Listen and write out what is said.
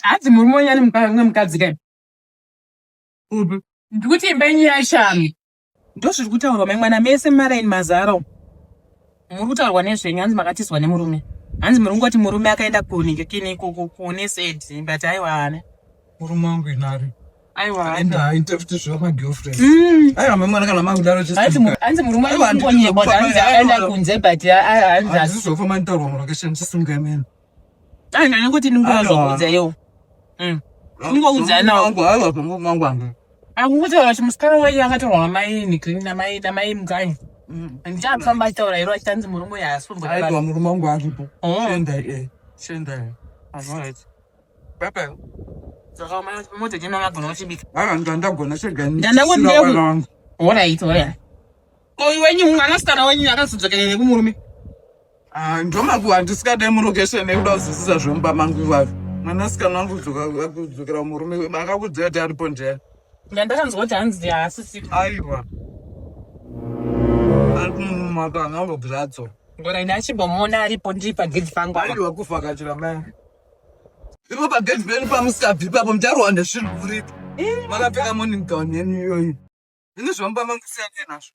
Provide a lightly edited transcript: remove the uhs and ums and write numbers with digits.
Hanzi murume wenyu ane mumwe mukadzi kai? Upi? Ndikuti imba yenyu yashami. Ndozviri kutaurwa mai mwana mese mumaraini mazara umu. Muri kutaurwa nezvenyu hanzi makatizwa nemurume. Hanzi muri kungoti murume akaenda kunenge kini kune said but aiwa haana. Murume wangu inari. Aiwa. Enda aite futi zvema girlfriend. Mm. Aiwa mai mwana kana makudaro chese. Hanzi murume Aiwa, ari kungonyeba kuti hanzi akaenda kunze but hanzi Handizofa manditaurwa munhu akashandisa sunga yemene. Ai ndangoti ndingozokuudza iwo. Mm. Kungoudza nawo. Wangu aiwa murume wangu anga. Akungutaura kuti musikana wenyu akatorwa namai Nigreen namai namai Mukanyi. Ndichafamba achitaura iro achiti hanzi murume uyu haasi kumboda Aiwa vanhu. murume wangu aripo. Oh. Shendai eh. Shendai. Alright. Bye bye. Saka mota chena magona uchibika. Aiwa ndandagona chega. Ndandangoti ndisina ndegu- vana vangu. Alright, alright. Ko wenyu mwanasikana wenyu akazodzokera nekumurume. Ah, ndomakuwa ndisikadai murokesheni nekuda kuzwisisa zvemumba mangu ivavo mwanasikana wangu kudzokera murume akakudzira kuti aripo ndiani Ndandakanzwa kuti hanzi haasisi. aiwa ari kumumaka angangobvira adzoka Ngora ine achimbomuona aripo ndiri pagedhi pangu apa. aiwa kuvhakachira mai ipo pagedhi penu pamusikabvi ipapo mucharohwa nezvinhu muripo makapfeka morning gown yenyu iyoyi ini zvemumba mangu siyanai nazvo.